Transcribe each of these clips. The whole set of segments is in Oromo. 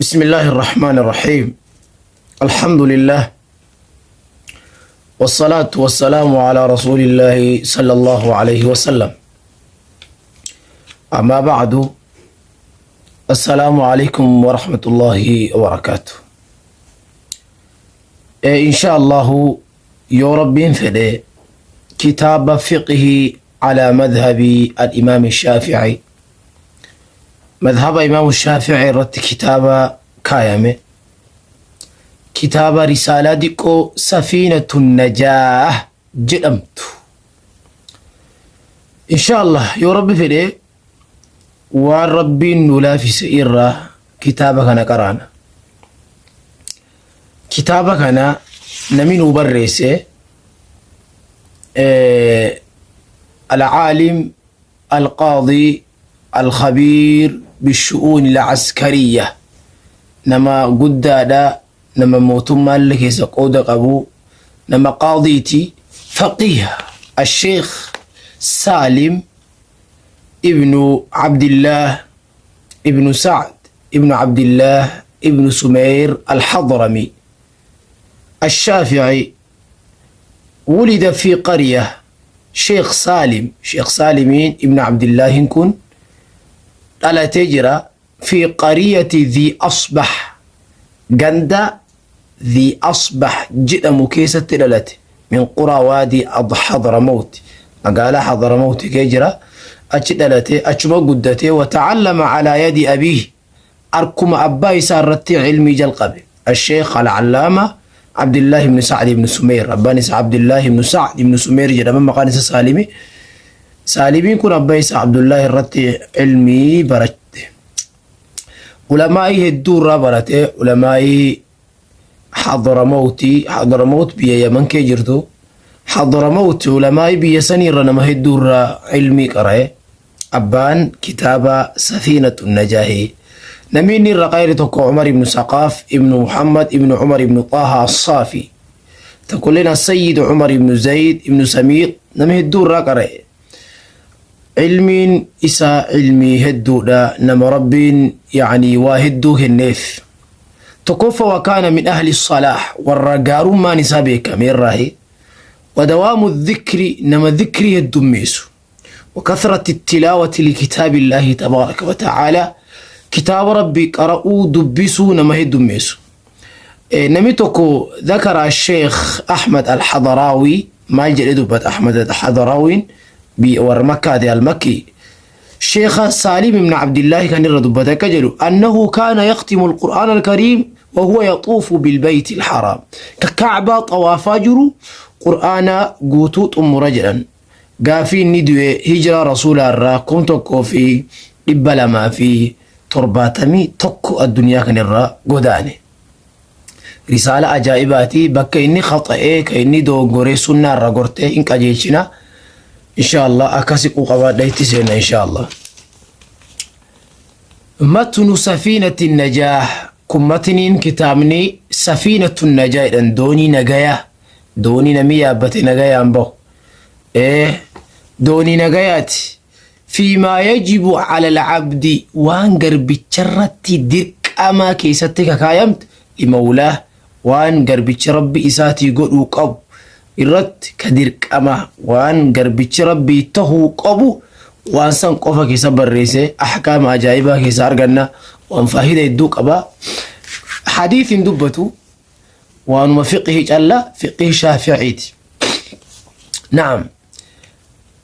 بسم الله الرحمن الرحيم الحمد لله والصلاة والسلام على رسول الله صلى الله عليه وسلم أما بعد السلام عليكم ورحمة الله وبركاته إيه إن شاء الله yoo Rabbiin fedhe kitaaba fiqhii calaa madhabi al-imaam shaafi'i madhaba imaamu shaafi'i irratti kitaaba kaayame kitaaba risaalaa diqqoo safiinatu najaah jedhamtu insha Allah yoo Rabbi fedhe waan Rabbiin nu laafise irraa kitaaba kana qaraana. Kitaaba kana nami nuu barreesse Al-Caalim Al-Qaadii Al-Khabiir Bishu'uun Al-Askariyya nama guddaadha nama mootummaallee keessa qooda qabu nama qaadiiti faqiih Asheekh Saalim ibnu Abdillaah ibnu Sa'd ibnu Abdillaah ibnu Sumeeyr Al-Hadrami Ash-Shaafi'i wulida fi qarya Sheekh Saalim Sheekh Saalimiin ibnu Abdillaahin kun dhalatee jira fi qariyati Dhi Asbah ganda Dhi Asbah jedhamu keessatti dhalate min quraa waadii Hadramawt magaalaa Hadramawt kee jira achi dhalate achuma guddate wa ta'allama alaa yadi abiihi arkuma abbaa isaa irratti ilmii jalqabe Asheekh Al-Allaama Abdullahi ibn Sa'd ibn Sumeer abbaan isaa Abdullahi ibn Sa'd ibn Sumeer jedhama maqaan isa Saalimi Saalimiin kun abbaa isaa Abdullahi irratti ilmii barate Ulamaa'ii hedduu irraa barate. Ulamaa'ii Hadramawti, Hadramawt biyya Yaman kee jirtu. Hadramawt ulamaa'ii biyya sanii irra nama hedduu irraa ilmii qara'e. Abbaan kitaaba Safiinatu Najaahi. Namni inni irra qara'e tokko Umar ibn Saqaaf ibn Muhammad ibn Umar ibn Xaaha As-Saafi. Tokkolleen As-Sayyid Umar ibn Zayd ibn Samiid nama hedduu irraa qara'e. Ilmiin isaa ilmii hedduudha nama Rabbiin yacni waa hedduu kenneef. Tokkoffa wa kaana min ahli salaah warra gaarummaan isaa beekame irraahi. Wa dawaamu dhikri nama dhikrii heddummeessu. Wa kathrati tilaawati likitaabillaahi tabaaraka wa ta'aalaa kitaaba Rabbii qara'uu dubbisuu nama heddummeessu. Namni tokko dhakara Sheekh Ahmad Al-Hadaraawi maal jedhee dubbata Ahmad Al-Hadaraawiin warra Makkaati Al-Makki Sheekha Saalim ibn Abdillahi kan irra dubbate akka jedhu annahu kaana yaktimu al-Qur'aan al-Kariim wa huwa yaxuufu bil-bayti al-haraam ka Ka'baa xawaafaa jiru Qur'aana guutuu xumura jedhan gaafii inni du'e hijiraa rasuulaa irraa 1271 addunyaa kan irraa godaane. Risaala ajaa'ibaati bakka inni khaxa'ee ka inni dogoggoree sunnaa irra gortee hin qajeelchina. Insha Allah akka siquu qabaadha itti seenna insha Allah. Matnu safiinati najaah kun matniin kitaabni safiinatu najaah jedhan doonii nagayaa doonii namni yaabbate nagayaan bahu. Ee doonii nagayaati. Fiimaa yajibu cala alcabdi waan garbicharratti dirqamaa keessatti kakaayamte limawlaah waan garbichi rabbi isaatii godhuu qabu irratti ka dirqama waan garbichi rabbii tahuu qabu waan san qofa keessa barreesse ahkaama ajaa'ibaa keessa arganna waan faahida hedduu qaba hadiith hin dubbatu waanuma fiqhii calla fiqhii shaafi'iiti na'am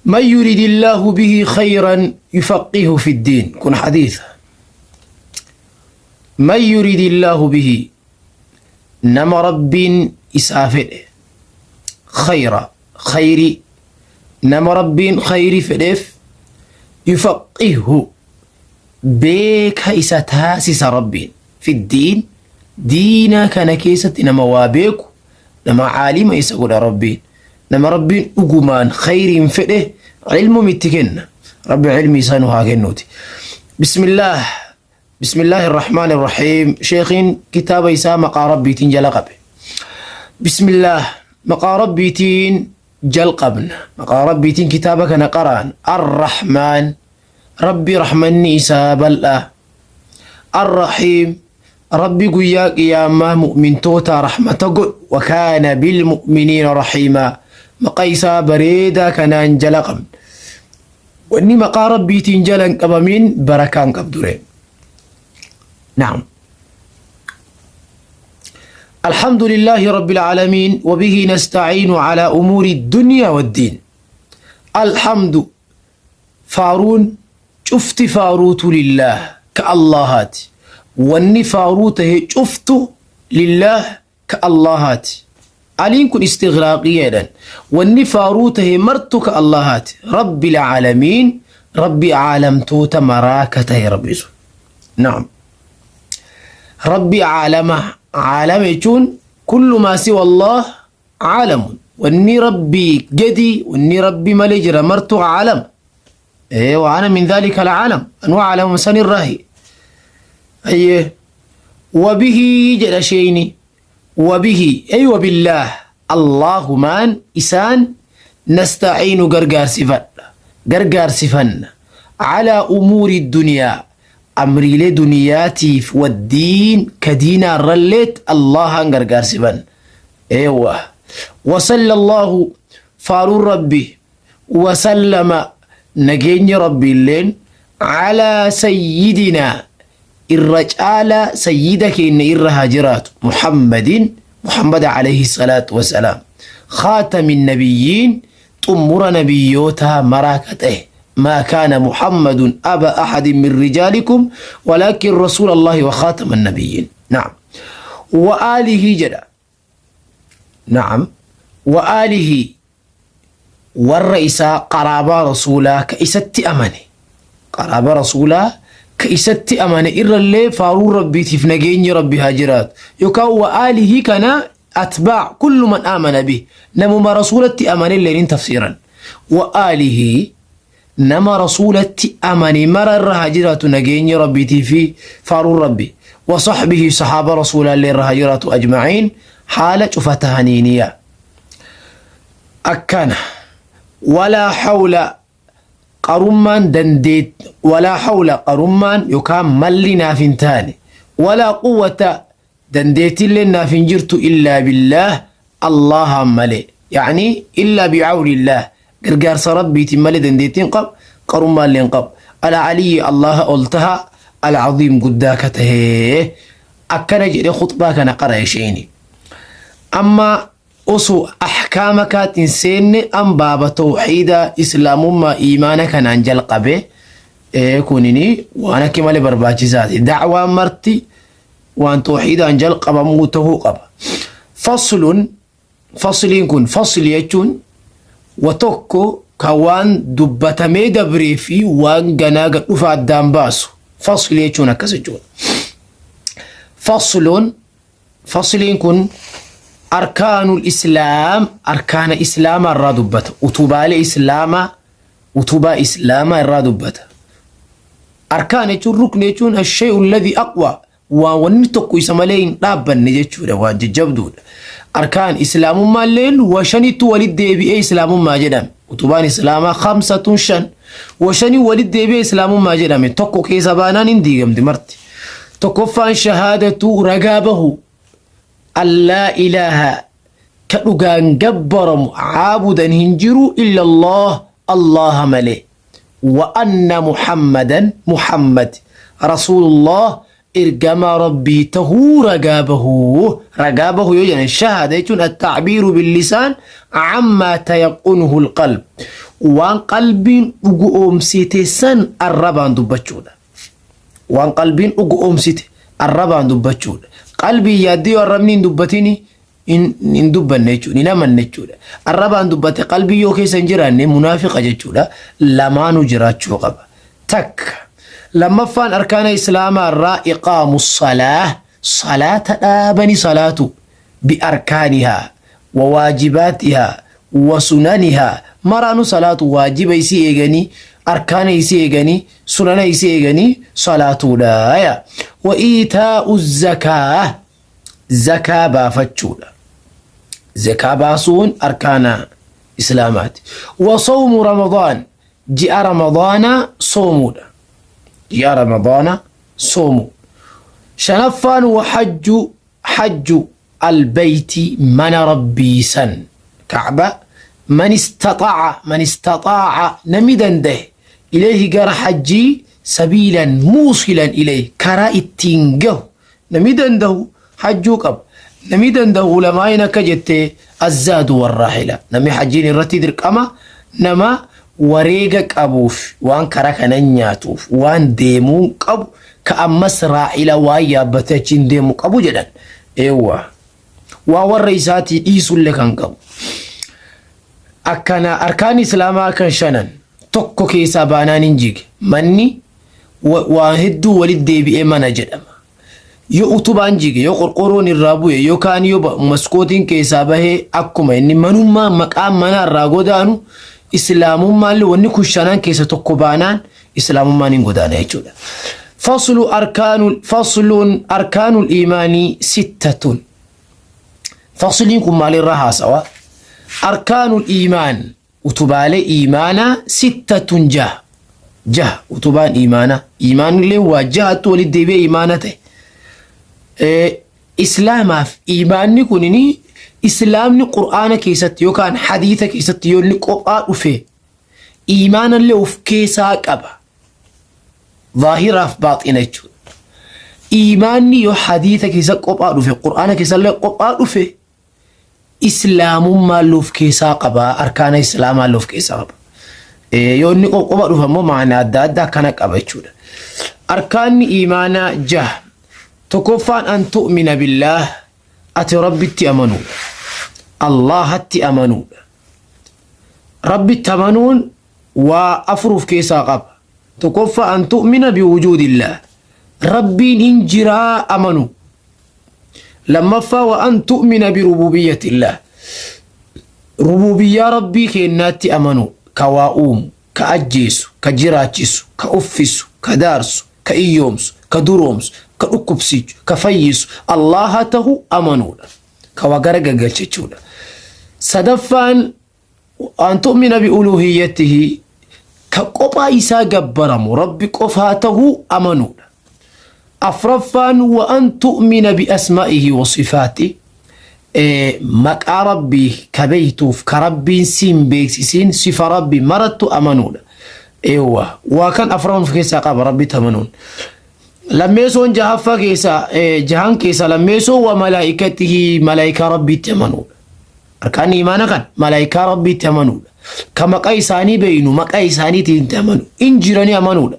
Man yuridillaahu bihi khayran yufaqihu fi ddiin. Kun hadiisa. Man yuridillaahu bihi nama Rabbiin isaa fedhe khayra khayrii nama Rabbiin khayrii fedheef yufaqihu beeka isa taasisa Rabbiin fi ddiin diina kana keessatti nama waa beeku nama caalima isa godha Rabbiin Nama Rabbiin dhugumaan khayriin fedhe ilmum itti kenna. Rabbi ilmi isaa nu haa kennuuti. Bismillaah. Bismillaahi irrahmaani irrahiim. Sheekhiin kitaaba isaa maqaa Rabbiitiin jala qabe. Bismillaah. Maqaa Rabbiitiin jalqabna. Maqaa Rabbiitiin kitaaba kana qaraan. Arrahmaan. Rabbi rahmanni isaa bal'aa. Arrahiim. Rabbi guyyaa qiyaamaa mu'mintootaa rahmata godhu wakaana bilmu'miniina rahiimaa maqaa isaa bareedaa kanaan jala qabna. Wanni maqaa Rabbiitiin jala hin qabamin barakaa hin qabdure. Naam. الحمد لله رب العالمين وبه نستعين على أمور الدنيا والدين الحمد فارون شفت فاروت لله كاللهات واني فاروته شفت لله ka Allaahaati. Aliin kun istighraaqiyya jedhan. Wanni faaruu tahe martu ka Allaahaati. Rabbil aalamiin Rabbi aalamtoota maraa ka tahe Rabbi sun. Naam. Rabbi aalama aalama jechuun kullu maa siwa Allah aalamun. Wanni Rabbii gadi wanni Rabbi malee jira martu aalama. Ee wa ana min dhalika alaalam. Anuu aalama sanirraahi. Ayyee. Wabihi jedha sheeyni. Wabihi ay wabillaah Allaahumaan isaan nastaciinu gargaarsifadha gargaarsifanna calaa umuuri duniyaa amriilee duniyaatiif waddiin ka diinaarralleet Allaahaan gargaarsifanna. Eewwa. Wasalla Allaahu faaruun Rabbi wasallama nageenyi Rabbiilleen calaa sayyidinaa irra caalaa sayyida keenya irra haa jiraatu Muhammadin Muhammad alayhi salaatu wasalaam khaatami nabiyyiin xummura nabiyyootaa maraa ka ta'e ما كان محمد أبا أحد من رجالكم ولكن رسول الله وخاتم النبيين نعم وآله جدا نعم وآله warra isaa qaraabaa rasuulaa ka isatti amane qaraabaa rasuulaa ka isatti amane irrallee faaruun rabbiitiif nageenyi rabbi haa jiraatu yookaan wa aalihii kana atbaa kullu man aamana bih namuma rasuulatti amane illee ni tafsiiran wa aalihii nama rasuulatti amane mara irra haa jiraatu nageenyi rabbiitii fi faaruun rabbi wa sahbihi sahaaba rasuulaallee irra haa jiraatu ajma'iin haala cufa tahaniiniya Akkana. Walaa hawla qarummaan dandeet walaa hawla qarummaan yookaan malli naaf hin taane walaa quwwata dandeettiillee naaf hin jirtu illaa billaah Allahaan malee yaani illaa bi'awnillaah gargaarsa rabbiitiin malee dandeettiin qab qarummaallee hin qabu al-aliyyi Allaha ol taha al-aziim guddaa ka tahee akkana jedhe khuxbaa kana qara'e sheeyni amma Osoo ahkaama kaatti hin seenne an baaba tawhiida islaamummaa iimaana kanaan jalqabe kunini waan akka malee barbaachisaati. Da'waan marti waan tawhiidaan jalqabamuu tahuu qaba. Faslun fasliin kun fasli jechuun wa tokko kan waan dubbatamee dabree fi waan ganaa gad dhufa addaan baasu. Fasli jechuun akkas jechuudha. Faslun Fasliin kun arkaanul islaam arkaana islaamaa irraa dubbata. Utubaalee islaamaa utubaa islaamaa irraa dubbata. Arkaan jechuun rukni jechuun ashee'u alladhi aqwa waan wanni tokko isa malee hin dhaabbanne jechuudha waan jajjabduudha. Arkaan islaamummaa illeen wa shanitti walitti deebi'ee islaamummaa jedhame. Utubaan islaamaa khamsatun shan wa shanii walitti deebi'ee islaamummaa jedhame tokko keessa baanaan hin diigamti marti. Tokkoffaan shahaadatu ragaa bahu allaa ilaaha ka dhugaan gabbaramu caabudan hin jiru illa Allah Allaha malee wa anna Muhammadan Muhammad Rasuulullah ergamaa Rabbii tahuu ragaa bahuu ragaa bahu yoo jedhan shahaada jechuun at-ta'biiru billisaan ammaa tayaqqunuhu alqalb waan qalbiin dhugu'oomsite san arrabaan dubbachuudha. Waan qalbiin dhugoomsite arrabaan dubbachuudha. Qalbiin yaaddee yoo arrabni hin dubbatini hin dubbanne jechuudha. Hin amanne jechuudha. Arrabaan dubbate qalbii yoo keessa hin jiraanne munaafiqa jechuudha. Lamaanuu jiraachuu qaba. Takka. Lammaffaan arkaana islaamaa irraa iqaamu salaah salaata dhaabani salaatu bi arkaanihaa wa waajibaatihaa wa sunanihaa maraanu salaatu waajiba isii eeganii arkaana isii eeganii sunana isii eeganii salaatuudha ya wa iitaa'u zakaa zakaa baafachuudha zakaa baasuun arkaana islaamaati wa sawmu ramadaan ji'a ramadaanaa soomuudha ji'a ramadaanaa soomuu. Shanaffaan wahajju hajju albeeyti mana rabbii san kacba man istaxaaca man istaxaaca namni dandahe ilayhi gara hajjii sabiilan muusilan ilayhi karaa ittiin gahu namni dandahu hajjuu qaba. Namni dandahu ulamaa'iin akka jette azzaadu warraahila namni hajjiin irratti dirqama nama wareega qabuuf waan karaa kanan nyaatuuf waan deemuu qabu ka ammas raa'ila waan yaabbatee achiin deemu qabu jedhan. Eewwa waa warra isaatii dhiisullee kan qabu. Akkana arkaan islaamaa kan shanan tokko keessaa baanaan hin jige. Manni waan hedduu walitti deebi'ee mana jedhama. Yoo utubaan jige, yoo qorqoorroon irraa bu'e, yookaan yoo maskootiin keessaa bahee akkuma inni manummaa maqaan mana irraa godaanu islaamummaallee wanni kun shanan keessa tokko baanaan islaamummaan hin godaana jechuudha. Faslu arkaanul faslun arkaanul iimaanii sittatun. Fasliin kun maalirraa haasawa? Arkaanul iimaan utubaalee iimaanaa sittatun jaha. Jaha utubaan iimaanaa. Iimaanillee waa jahatu walitti deebi'ee iimaana ta'e. Islaamaaf iimaanni kunini islaamni qur'aana keessatti yookaan hadiisa keessatti yoo inni qophaa dhufe iimaanallee of keessaa qaba. Zaahiraaf baaxina jechuudha. Iimaanni yoo hadiisa keessa qophaa dhufe qur'aana keessallee qophaa dhufe islaamummaa of keessaa qaba arkaana islaamaa of keessaa qaba. Yoo inni qophaa dhufe immoo maana adda addaa akkana qaba jechuudha. Arkaanni iimaanaa jaha. Tokkoffaan an tu'mina billaah ati rabbitti amanuudha. Allahatti amanuudha. Rabbitti amanuun waa afur of keessaa qaba. Tokkoffaa an tu'mina biwujuudillah. Rabbiin hin jiraa amanu. Lammaffaa wa an tu'mina birububiyyatillah. Rububiyyaa rabbii kennaatti amanu ka waa uumu, ka ajjeesu, ka jiraachisu, ka uffisu, ka daarsu, ka iyyoomsu, ka duroomsu, ka dhukkubsichu, ka fayyisu Allaha tahu amanuudha. Ka waa gara gaggalcha jechuudha. Sadaffaan an tu'mina bi'uluhiyyatihi ka qophaa isaa gabbaramu rabbi qofaa tahuu amanuudha. Afraffaan wa an tu'mina bi'asmaa'ihi wa sifaatihi maqaa rabbii ka beektuuf ka rabbiin siin beeksisiin sifa rabbii marattu amanuudha. Eewwa waa kan afran of keessaa qaba rabbitti amanuun. Lammeessoon jahaffaa keessaa jahan keessaa lammeessoo wa malaa'ikatihi malaa'ikaa rabbiitti amanuudha. Arkaan imaana kan malaa'ikaa rabbiitti amanuudha. Ka maqaa isaanii beeynu maqaa isaaniitiin itti amanu. In jiranii amanuudha.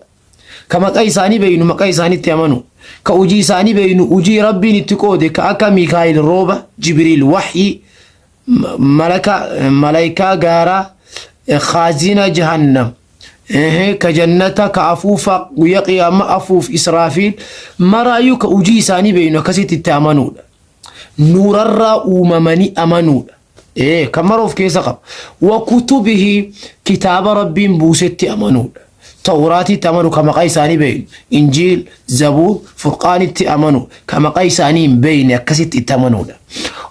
Ka maqaa isaanii beeynu maqaa isaaniitti amanu. Ka hojii isaanii beeynu hojii rabbiin itti qoode ka akka Mikaa'il rooba, Jibriil waxyii, malaka malaayikaa gaaraa, khaazina jahannam, ka jannata ka afuufa guyyaa qiyaama afuuf Israafiil maraayyuu ka hojii isaanii beeynu akkasitti itti amanuudha. Nuurarraa uumamanii amanuudha. Kan mara of keessa qaba. Wa kutubihi kitaaba rabbiin buusetti amanuudha. Tawraatitti amanu ka maqaa isaanii beeynu. Injiil, Zabuur, Furqaanitti amanu ka maqaa isaanii hin beeyne akkasitti itti amanuudha.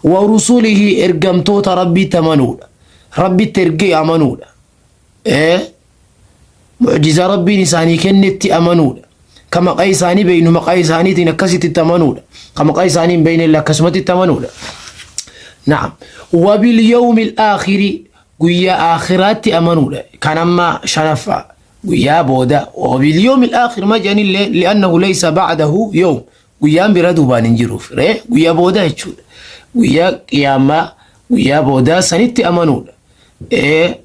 Wa rusulihi ergamtoota rabbiitti amanuudha. Rabbitti ergee amanuudha. Mucjizaa rabbiin isaanii kennetti amanuudha. Ka maqaa isaanii beeynu maqaa isaaniitiin akkasitti itti amanuudha. Ka maqaa isaanii hin beeyne illee akkasumatti itti amanuudha. Naam. Wabil yawmil aakhiri guyyaa aakhiraatti amanuudha. Kan amma shanaffaa guyyaa booda wabil yawmil aakhir ma jedhanillee li'annahu laysa ba'dahu yawm guyyaan bira duubaan hin jiruuf ree guyyaa booda jechuudha. Guyyaa qiyaamaa guyyaa boodaa sanitti amanuudha.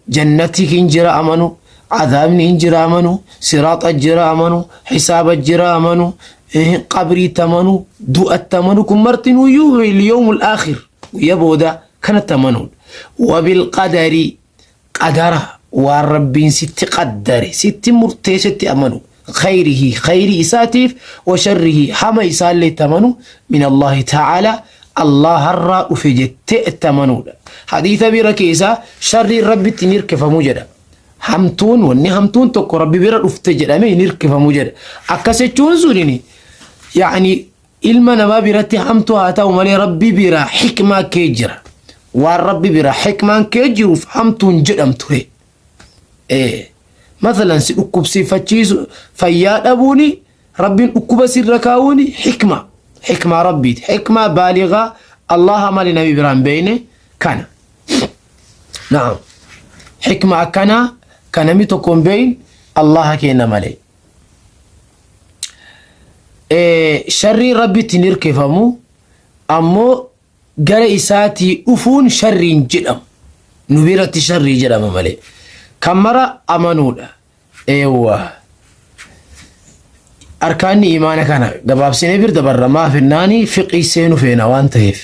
Jannati hin jira amanu, cadaabni hin jira amanu, siraaxa jira amanu, hisaaba jira amanu, qabriitti amanu, du'atti amanu kun martinuyyuu yawmul aakhir guyyaa boodaa kanatti amanuudha. Wabil qadari qadara waan rabbiin sitti qaddare sitti murteessetti amanu khayrihi khayrii isaatiif wa sharrihi hama isaallee itti amanu min Allahi ta'ala Allaharraa dhufe jettee itti amanuudha. Hadiisa bira keessaa sharriin rabbitti hin hirkifamu jedha. Hamtuun wanni hamtuun tokko rabbi bira dhufte jedhamee hin hirkifamu jedha. Akkas jechuun sunini yaani ilma namaa biratti hamtuu haa ta'u malee rabbi bira hikmaa kee jira. Waan rabbi bira hikmaan kee jiruuf hamtuun jedhamtu. Mathalan si dhukkubsiifachiisu fayyaa dhabuuni rabbiin dhukkuba sirra kaa'uuni hikma. Hikmaa Rabbiiti. Hikmaa baaligaa Allaha malee namni biraa hin beekne kana. Naam. Hikma akkanaa kan namni tokko hin beekne Allaha kenna malee. Sharriin Rabbitti hin hirkifamu, ammoo gara isaatii dhufuun sharriin jedhamu. Nu biratti sharrii jedhama malee. Kan mara amanuudha. Eewwa. Arkaanni imaana kana gabaabsinee bir dabarra, maaf jennaani fiqii seenu feena waan ta'eef.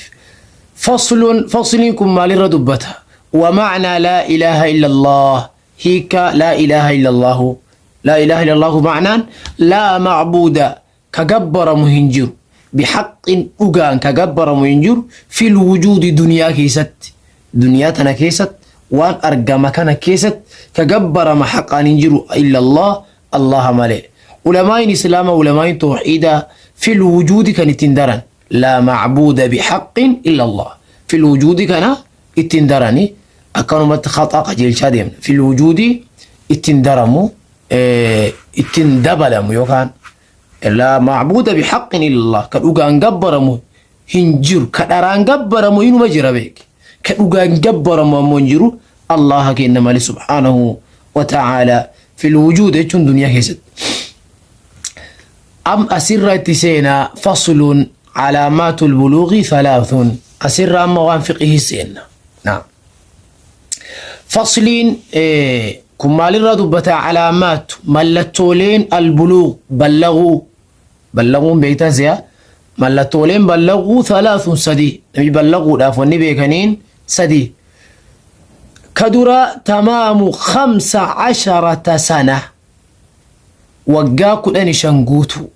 Faslun, fasliin kun maalirra dubbata? Wa ma'naa laa ilaaha illallah, hiika laa ilaaha illallahu. Laa ilaaha illallahu ma'naan laa ma'buuda, ka gabbaramu hin jiru, bihaqqin, dhugaan ka gabbaramu hin jiru, fil wujuudi, duniyaa keessatti, duniyaa tana keessatti, waan argama kana keessatti ka gabbarama haqaan hin jiru, illa Allah, Allaha malee. Ulamaayin islaama, ulamaayin tawxiidaa, fil wujuudi kan ittiin daran laa ma'buuda bihaqqin illa Allah fil wujuudi kana ittiin darani akkanumatti khaxaa qajeelchaa deemna. Fil wujuudi ittiin daramu, ittiin dabalamu, yookaan laa ma'buuda bihaqqin illallah, ka dhugaan gabbaramu hin jiru. Ka dharaan gabbaramu inuma jira beeki, ka dhugaan gabbaramu ammoo hin jiru Allaha kenna malee subhaanahu wa ta'ala. Fil wujuud jechuun duniyaa keessatti. Am asirra itti seenaa, fasluun calaamaatul buluughi thalaathun. Asirra amma waan fiqihii seenna. Naam. Fasliin kun maalirraa dubbata? Calaamaatu, mallattooleen, albuluug, ballaguu. Ballaguun beektan si'a. Mallattooleen ballaguu thalaathun, sadi. Namni ballaguudhaaf wanni beekaniin sadi. Ka dura tamaamu 15 sana, waggaa 15 guutuu.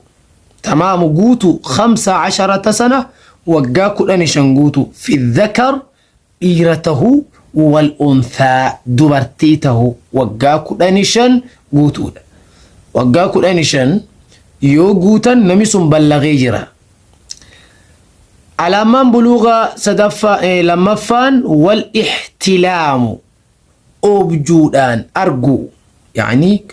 Tamaamu, guutuu, 15 sana, waggaa 15 guutuu, fi dhakar, dhiira tahuu, wal unthaa, dubartii tahuu, waggaa 15 guutuudha. Waggaa 15 yoo guutan namni sun ballagee jira. Alaamaan buluugaa sadaffaa, lammaffaan, wal ihtilaamu, objuudhaan arguu, yaani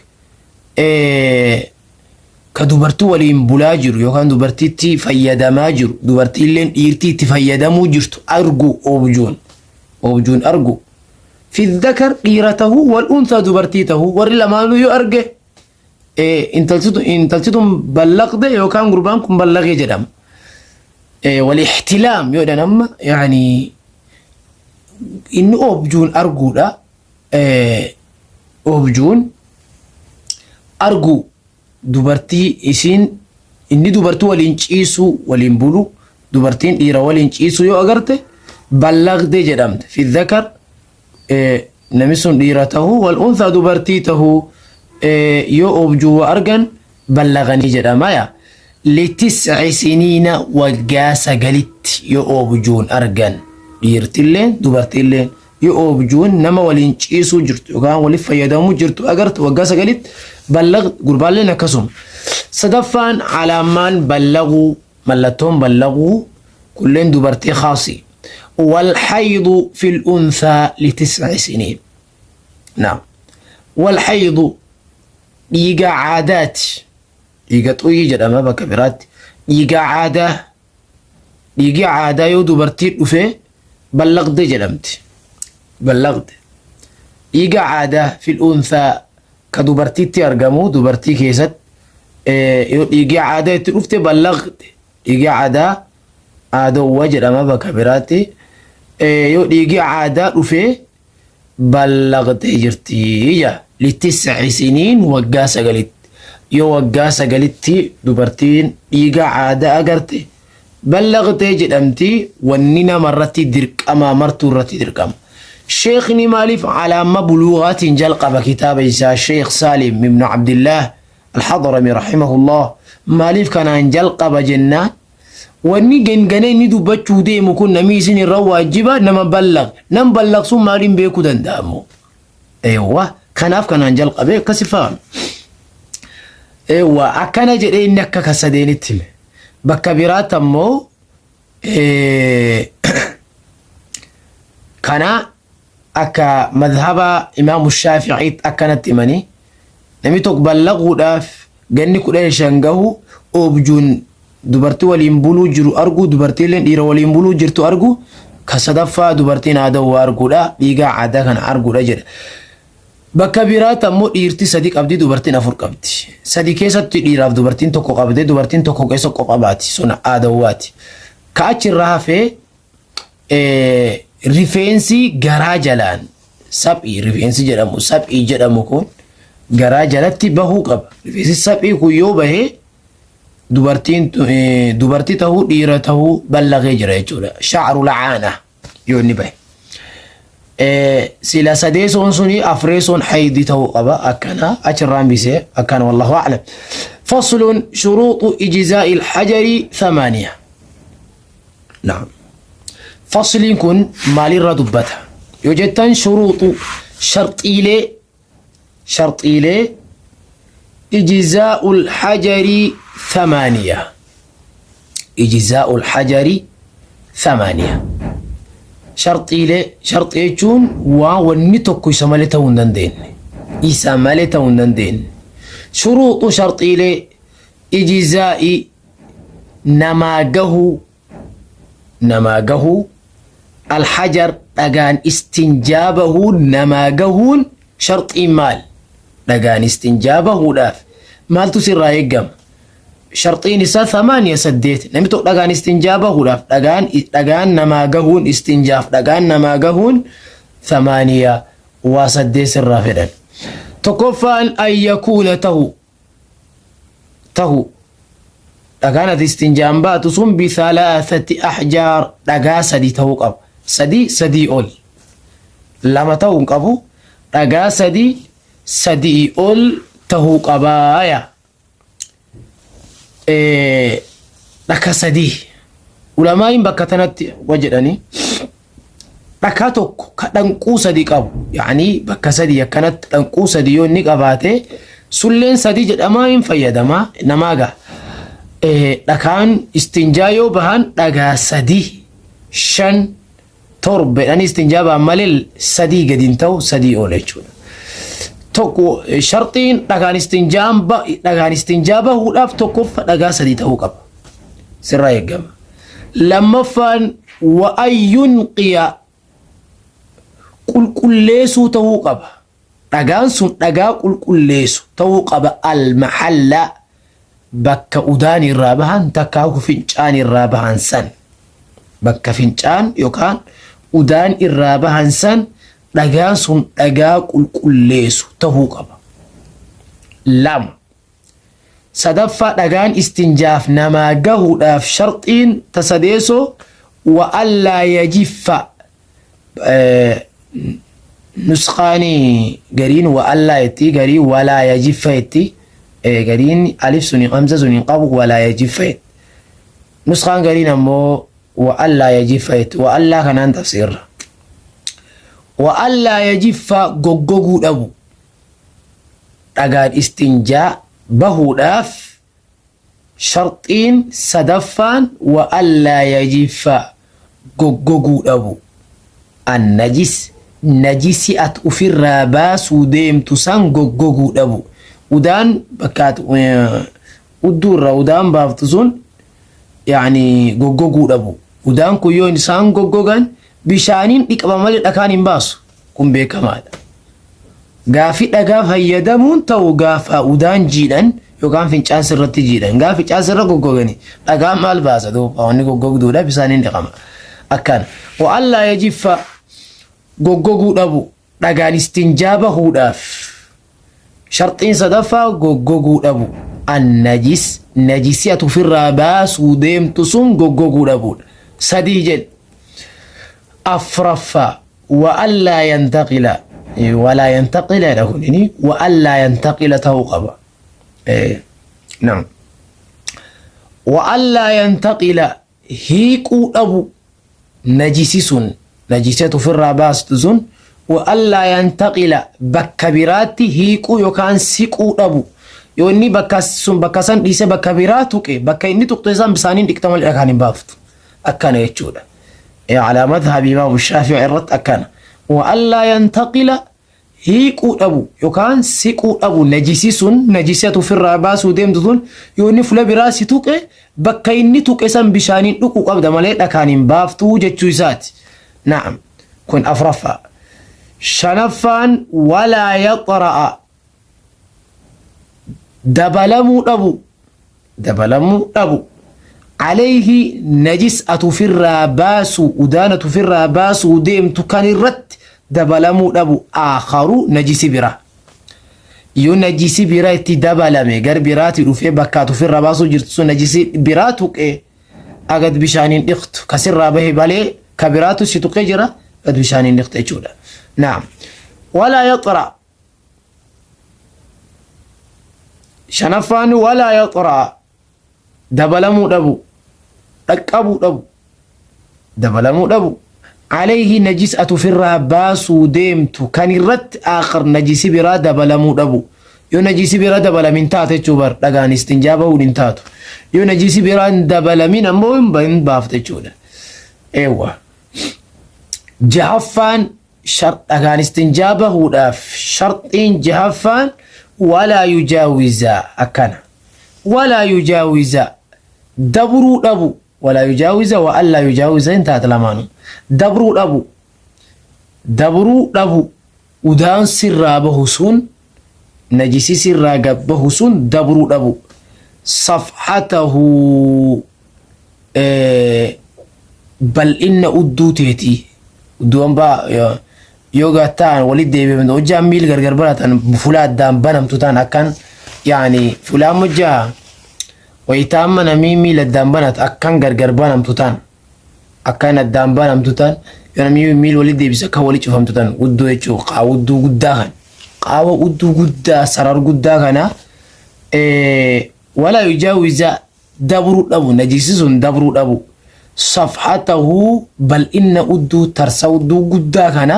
ka dubartii waliin bulaa jiru yookaan dubartiitti fayyadamaa jiru, dubartiilleen dhiirtii itti fayyadamuu jirtu argu, objuun argu, fi dhakar, dhiira tahuu, wal unthaa, dubartii tahuu, warri lamaanuu yoo arge intalti tun ballaqde yookaan gurbaan kun ballaqee jedhama. Wal ihtilaam yoo jedhan amma, yaani inni objuun arguudha. Objuun argu, dubartii isiin inni dubartii waliin ciisuu, waliin bulu, dubartiin dhiira waliin ciisuu yoo agarte ballaqde jedhamte. Fi dhakar, namni sun dhiira tahuu, wal unthaa, dubartii tahuu, yoo objuu argan ballaqanii jedhama. Yaa litisci siniina, waggaa 9tti yoo objuun argan, dhiirtilleen dubartiilleen yoo objuun nama waliin ciisuu jirtu yookaan waliif fayyadamuu jirtu agarte waggaa 9tti ballaq, gurbaalleen akkasuma. Sadaffaan alaamaan ballaquu, mallattoon ballaquu kulleen dubartii khaasi. Walxaydu fil unthaa litisci siniin. Naam. Walxaydu, dhiiga caadaati. Dhiiga xuyii jedhama bakka biraatti. Dhiiga caadaa. Dhiigi caadaa yoo dubartii dhufe ballaqde jedhamti. Ballaqde. Dhiiga caadaa fil unthaa, ka dubartiitti argamu, dubartii keessatti yoo dhiigi caadaa itti dhufte ballaqde. Dhiigi caadaa aadowwa jedhama bakka biraatti. Yoo dhiigi caadaa dhufe ballaqxee jirti ija. Litisci siniin, waggaa 9tti. Yoo waggaa 9tti dubartiin dhiiga caadaa agarte ballaqxee jedhamti. Wanni nama irratti dirqama martuu irratti dirqama. Sheekni maaliif alaama buluugaatiin jalqaba kitaaba isaa? Sheekh Saalim ibnu Abdillaah Alhadrami rahimahullah maaliif kanaan jalqaba jennaan, wanni gengane inni dubbachuu deemu kun namni isin irra waajiba nama ballaq nam ballaq sun maaliin beekuu danda'amu? Eewwa, kanaaf kanaan jalqabe akkasi fahame. Eewwa, akkana jedhee inni akka kasadeenitti hime. Bakka biraatti ammoo kana akka madhaba imaamu Shaafi'iitti akkanatti himanii, namni tokko ballaquudhaaf ganni 15 gahu objuun. dubartii waliin buluu jiru arguu, dubartiilleen dhiira waliin buluu jirtu argu. Ka sadaffaa dubartiin aadawwa arguudha, dhiigaa aadaa kana arguudha jedha. Bakka biraatti ammoo dhiirti sadi qabdi, dubartiin afur qabdi. Sadi keessatti dhiiraaf dubartiin tokko qabde, dubartiin tokko keessa qofa baati, sun aadawwaati. Ka achirraa hafee rifeensi garaa jalaan saphii rifeensi jedhamu, saphii jedhamu kun garaa jalatti bahuu qaba. Rifeensi saphii kun yoo bahee dubartiin dubartii tahuu dhiira tahuu ballaqee jira jechuudha. Sha'ru la'aana yoo inni bahe. Sila sadeesoon suni afreesoon haydii tahuu qaba, akkana achirraa hambisee akkana, wallahu a'lam. Faslun shuruuxu ijzaa'i alhajari thamaaniya. Naam. Fasliin kun maalirra dubbata yoo jettan, shuruuxu sharxiilee ijzaa'ul hajari thamaaniya. Ijzaa'ul hajari thamaaniya. Sharxiilee, sharxii jechuun waan wanni tokko isa malee ta'uu hin dandeenye. Isa malee ta'uu hin dandeenye. Shuruuxu sharxiilee ijzaa'i namaa gahuu, namaa gahuu alhajar dhagaan istinjaa bahuun namaa gahuun sharxiin maal? Dhagaan istinjaa bahuudhaaf maaltu sirraa eeggama? Sharxiin isaa thamaaniya, saddeet. Namni tokko dhagaan istinjaa bahuudhaaf, dhagaan namaa gahuun, istinjaaf dhagaan namaa gahuun thamaaniya, waa saddeet sirraa fedhan. Tokkoffaan an yakuuna tahu dhagaan ati istinjaan baatu sun bithalaathati ahjaar, dhagaa sadi ta'uu qaba. Sadi, sadii ol. Lama ta'uu hin qabu. Dhagaa sadi, sadii ol ta'uu qabaaya. Dhaka sadii. Ulamaa'iin bakka tanatti wa jedhanii, dhakaa tokko ka dhanquu sadi qabu, yaani bakka sadi akkanatti dhanquu sadi yoo inni qabaate, sulleen sadi jedhamaa hin fayyadamaa namaa gaha. Dhakaan istinjaa yoo bahan dhagaa sadi, shan, torba jedhanii istinjaa bahan malee sadii gadi hin ta'u, sadii ol jechuudha. Tokko sharxiin dhagaan istinjaa bahuudhaaf tokkoffa dhagaa sadii ta'uu qaba. Sirraa eegama. Lammaffaan wa an yunqiya, qulqulleessuu ta'uu qaba. Dhagaan sun dhagaa qulqulleessu ta'uu qaba. Almahalla, bakka udaan irraa bahan takkaa fincaan irraa bahan san. Bakka fincaan yookaan udaan irraa bahan san dhagaan sun dhagaa qulqulleessu ta'uu qaba. Lama. Sadaffaa dhagaan istinjaaf namaa gahuudhaaf sharxiin tasadeessoo wa allaa yajiffa. Nusqaanii gariin wa allaa jetti, garii walaa yajiffa jetti, gariin alif suni hamza sun hin qabu, walaa yajiffa jetti. Nusqaan gariin ammoo wa allaa yajiffa jetti. Wa allaa kanaan tafsiirra. Wa allaa yajiffa, goggoguu dhabu. Dhagaan istinjaa bahuudhaaf sharxiin sadaffaan wa allaa yajiffa, goggoguu dhabu. Annajis, najisi at ufirraa baasuu deemtu san goggoguu dhabu. Udaan bakka ati udduu irraa udaan baaftu sun yaani goggoguu dhabu. Udaan kun yoo isaan goggogan bishaaniin dhiqama malee dhakaan hin baasu. Kun beekamaadha. Gaafi dhagaa fayyadamuun ta'u gaafa udaan jiidhan yookaan fincaan sirratti jiidhan. Gaafa fincaan sirra goggogani dhagaan maal baasa duuba? Wanni goggogduudha, bishaaniin dhiqama. Akkana. Wa allaa yajiffa, goggoguu dhabu, dhagaan istinjaa bahuudhaaf. Sharxiin sadaffaa goggoguu dhabu. Annajis, najisi ati ofirraa baasuu deemtu sun goggoguu dhabuudha. Sadii jedhe. Afraffaa wa allaa yantaqila, walaa yantaqila jedha kunini, wa allaa yantaqila ta'uu qaba. Naam. Wa allaa yantaqila, hiiquu dhabu, najisi sun, najisi ati ofirraa baastu sun, wa allaa yantaqila, bakka biraatti hiiquu yookaan siquu dhabu. Yoo inni bakka sun, bakka san dhiise bakka biraa tuqe, bakka inni tuqxe san bisaaniin dhiqxa malee dhakaan hin baaftu. Akkana jechuudha. Alaa madhabi Imaamu Shaafi'i irratti akkana. Wa allaa yantaqila, hiiquu dhabu yookaan siquu dhabu, najisi sun, najisi ati ofirraa baasuu deemtu sun yoo inni fuula biraa si tuqe Bakka inni tuqe san bishaaniin dhuquu qabda malee dhakaan hin baaftuu jechuu isaati. Na'am. Kun afraffaa. Shanaffaan walaa yaxra'a dabalamuu dhabu dabalamuu dhabu alayhi najis ati ofirraa baasuu udaan ati ofirraa baasuu deemtu kan irratti dabalamuu dhabu aakharu najisi bira yoo najisi bira itti dabalame gar biraati dhufee bakka ati ofirraa baasuu jirtu sun najisi biraa tuqee agad bishaaniin dhiqtu kasirraa bahe malee ka biraatu si tuqee jira gad bishaaniin dhiqte jechuudha. Naam. Walaa yaxra shanaffaan walaa yaxra dabalamuu dhabu dhaqqabuu dhabu dabalamuu dhabu alayhi najis ati ofirraa baasuu deemtu kan irratti aakhar najisi biraa dabalamuu dhabu yoo najisi bira dabalamin taate jechuu bar dhagaan istinjaa bahuun hin taatu yoo najisi biraa hin dabalamin ammoo hin baafte jechuudha eewwa jahaffaan dhagaan istinjaa bahuudhaaf sharxiin jahaffaan walaa yujaawiza akkana walaa yujaawiza dabruu dhabu walaa yujaawiza wa allaa yujaawiza hin taate lamaanuu dabruu dhabu dabruu dhabu udaan sirraa bahu sun najisi sirraa gad bahu sun dabruu dhabu safhatahu bal'inna udduu teetii udduu hambaa yoo ta'an walitti deebi'amtu hojjaan miil gargar baratan fulaa addaan banamtu ta'an akkan yaani fulaan hojjaa wayitaa amma namii miil addaan banatu akkan gargar banamtu ta'an akkan addaan banamtu ta'an yoo namni miil walitti deebise akka walitti cufamtu ta'an udduu jechuun qaawa udduu guddaa kan qaawa udduu guddaa sarar guddaa kana walaa yujaawiza dabruu dhabu najisi sun dabruu dhabu safhatahu bal'inna udduu tarsa udduu guddaa kana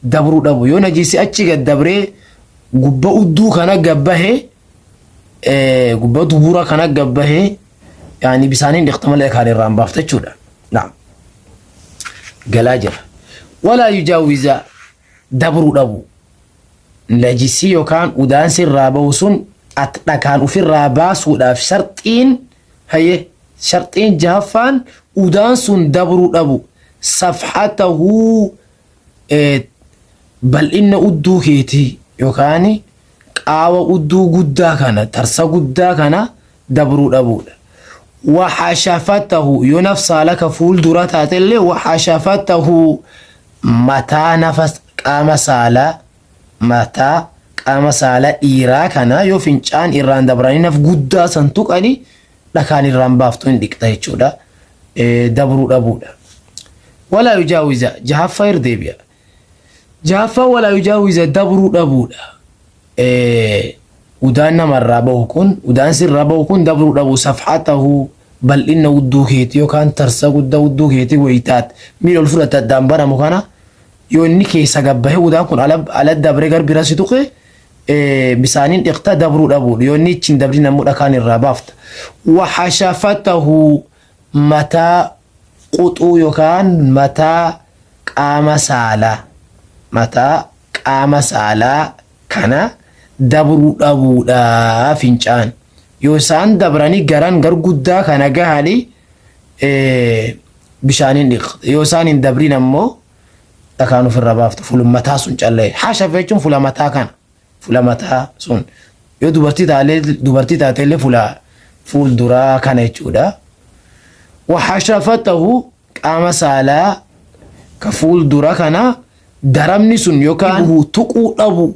dabruu dhabu yoo najisi achi gad dabree gubba udduu kana gabbahe gubba dubura kana gabbahe yaani bisaaniin dhiqxa malee kaan irraan baafta jechuudha. Naam. Galaa jira. Walaa yujaawiza dabruu dhabu najisii yookaan udaan sirraa bahu sun at dhakaan ofirraa baasuudhaaf sharxiin haye sharxiin jahaffaan udaan sun dabruu dhabu safhatahu bal'inna udduu keetii yookaan qaawa udduu guddaa kana tarsa guddaa kana dabruu dhabuudha. Waxashafatahu yoo nafsaa laka fuuldura taatellee waxashafatahu mataa nafa qaama saalaa mataa qaama saalaa dhiiraa kana yoo fincaan irraan dabranii naf guddaa san tuqanii dhakaan irraan baaftu hin dhiqxa jechuudha. Dabruu dhabuudha. Walaa yujaawiza jahaffaa irra deebi'a. Jahaffaa walaa yujaawiza dabruu dhabuudha. Udaan namarraa bahu kun udaan sirraa bahu kun dabruu dhabu safhatahu bal'inna udduu keetii yookaan tarsa guddaa udduu keetii wayitaat miila ol fudhatte addaan banamu kana yoo inni keessa gabbahee udaan kun ala ala dabree gar bira si tuqe bisaaniin dhiqta dabruu dhabuudha yoo inni achi hin dabrin ammoo dhakaan irraa baafta. Wahashafatahu mataa quxuu yookaan mataa qaama saalaa mataa qaama saalaa kana dabruu dhabuudha fincaan yoo isaan dabranii garan gar guddaa kana gahanii bishaaniin dhiqxa yoo isaan hin dabrin ammoo dhakaan ofirra baafta fuula mataa sun callee hashafa jechuun fuula mataa kana fuula mataa sun yoo dubartii taalee dubartii taatellee fuula fuulduraa kana jechuudha. Wahashafatahu qaama saalaa ka fuuldura kana daramni sun yookaan tuquu dhabu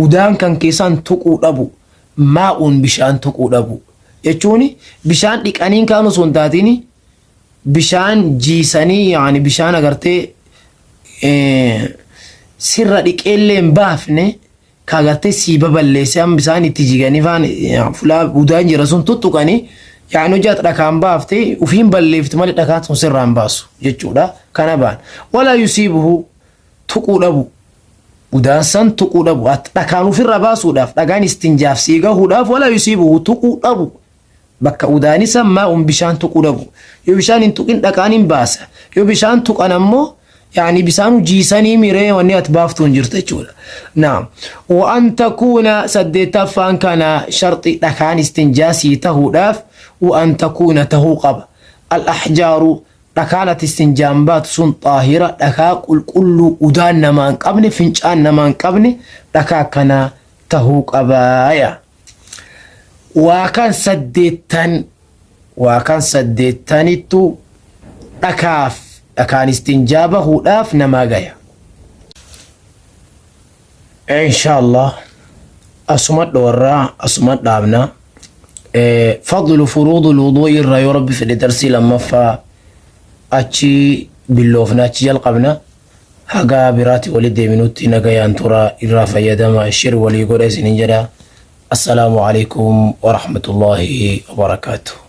udaan kan keessaan tuquu dhabu maa'uun bishaan tuquu dhabu jechuun bishaan dhiqaniin kaan osoo hin taatiin bishaan jiisanii yaani bishaan agartee sirra dhiqeellee hin baafne ka agartee sii baballeessee amma bisaan itti jiganii faan fulaa udaan jira sun tuttuqanii yaani hojii ati dhakaan baafte ufiin balleefti malee dhakaan sun sirraa hin baasu jechuudha kana baan walaa yusiibuhu tuquu dhabu udaan san tuquu dhabu ati dhakaan ofirra baasuudhaaf dhagaan istinjaaf sii gahuudhaaf walaa yusiibuhu tuquu dhabu Bakka udaani san maa'un bishaan tuquu dhabu. Yoo bishaan hin tuqin dhakaan hin baasa. Yoo bishaan tuqan ammoo yaani bisaanu jiisanii miree wanni ati baaftu hin jirtu jechuudha. Naam. Wa an takuuna saddeettaffaan kana sharxi dhakaan istinjaa sii tahuudhaaf Wa an takuuna tahuu qaba. Al ahjaaru dhakaan ati istinjaan baatu sun xaahira dhakaa qulqulluu udaan namaa hin qabne fincaan namaa hin qabne dhakaa akkanaa tahuu qabaaya. Waa kan saddeettan waa kan saddeettanittu dhakaaf dhakaan istinjaa bahuudhaaf namaa gaya. Inshallah asuma dhoorraa asuma dhaabna. Fadlu furuudul wuduu'i irraa yoo rabbi fedhe darsii lammaffaa achi billoofna achi jalqabna. Hagaa biraati wali deebinutti nagayaan tura irraa fayyadama shir walii godha isinin jedha. Assalaamu alaikum warahmatullahi wabarakaatuh.